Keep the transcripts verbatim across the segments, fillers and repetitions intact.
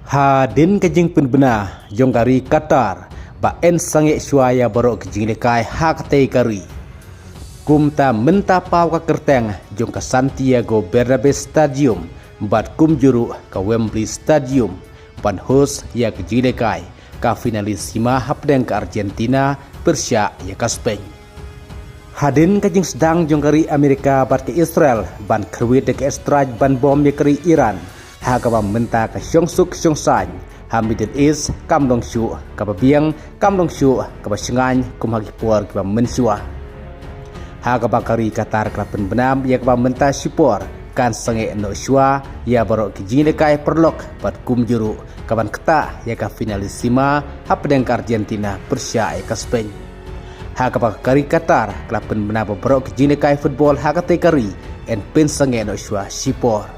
Hadien ka jingpynbna jong ka ri Qatar ba yn sangeh shuwa ïa baroh ki jingïalehkai ha katei ka ri, kumta mynta paw ka kyrteng jong ka Santiago Bernabeu Stadium bad kumjuh ruh ka Wembley Stadium ban host ïa ka jingïalehkai ka finalissima hapdeng ka Argentina pyrshah ïa ka Spain. Hadien ka jingsdang jong ka ri Amerika bad ka Israel ban kyrwit da ka airstrike ban bom ïa ka ri Iran, ha kaba mynta ka shongsuk shongsaiñ ha Middle East kam long shuh kaba biang, kam long shuh kaba shngaiñ kum ha ki por kiba mynshuwa. Ha kaba ka ri Qatar ka la pynbna ïa kaba mynta shipor kan sangeh noh shuwa ïa baroh ki jingïalehkai paralok bad kumjuh ruh kaban ktah ïa ka finalissima hapdeng ka Argentina pyrshah ïa ka Spain. Ha kaba ka ri Qatar ka la pynbna ba baroh ki jingïalehkai football ha katei ka ri yn pynsangeh noh shuwa shipor.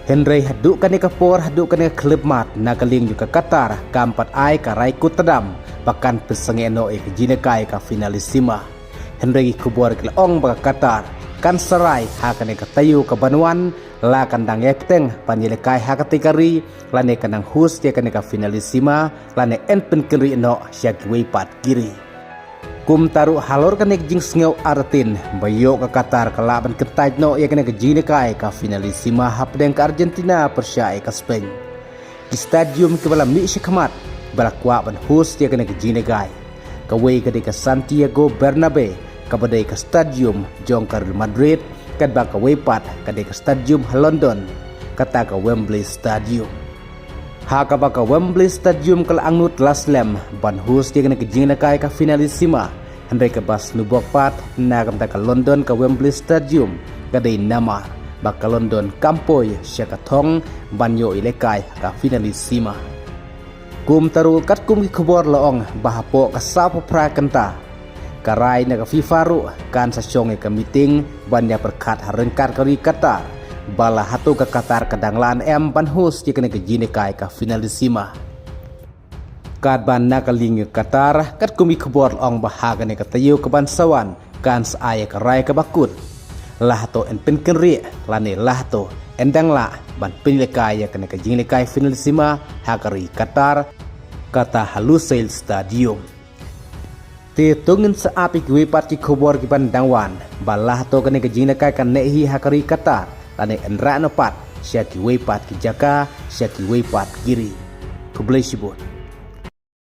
Hynrei haduh kane ka por, haduh kane ka khyllipmat na ka liang jong ka Qatar kam pat ai ka rai kut tdam ba kan pynsangeh noh ïa ka jingïalehkai ka finalissima. Hynrei ki khubor ki la ong ba ka Qatar kan sa rai ha kane ka taïew kaban wan, la kan dang ïai bteng ban ïalehkai ha katei ka ri lane kan dang host ïa kane ka finalissima lane yn pynkynriah noh sha kiwei pat ki ri. Kumta ruh halor kane ka jingsngew artatien ba ïoh ka Qatar ka lah ban kyntait noh ïa kane ka jingïalehkai ka finalissima hapdeng ka Argentina pyrshah ïa ka Spain, ki stadium kiba la mih shakhmat ba la kwah ban host ïa kane ka jingïalehkai, kawei ka dei ka Santiago Bernabeu kaba dei ka stadium jong ka Real Madrid, katba kawei pat ka dei ka stadium ha London, kata ka Wembley Stadium. Ha kaba ka Wembley Stadium ka la angnud la slem ban host ïa kane ka jingïalehkai ka finalissima, hynrei kaba sngewbok pat na ka bynta ka London ka Wembley Stadium ka dei namar ba ka London kam poi sha ka thong ban ïoh ïalehkai ka finalissima. Kumta ruh katkum ki khubor la ong ba hapoh ka sawphew phra kynta, ka rai na ka FIFA ruh kan sa shong ïa ka meeting ban ïa pyrkhat ha ryngkat ka ri Qatar ba la hato ka Qatar ka dang lah ne em ban host ïa kane ka jingïalehkai ka finalissima. Katba na ka liang ka Qatar katkum ki khubor la ong ba ha kane ka taïew kaban sa wan kan sa ai ïa ka rai kaba kut, la hato yn pynkynriah lane la hato yn dang lah ban pynïalehkai ïa kane ka jingïalehkai finalissima ha ka ri Qatar, kata ha Lusail Stadium. Te to ngin sa ap ïa kiwei pat ki khubor kiban dang wan ba la hato kane ka jingïalehkai kan neh hi ha ka ri Qatar lane yn rah noh pat sha kiwei pat ki jaka, sha kiwei pat ki ri. Khublei shibun.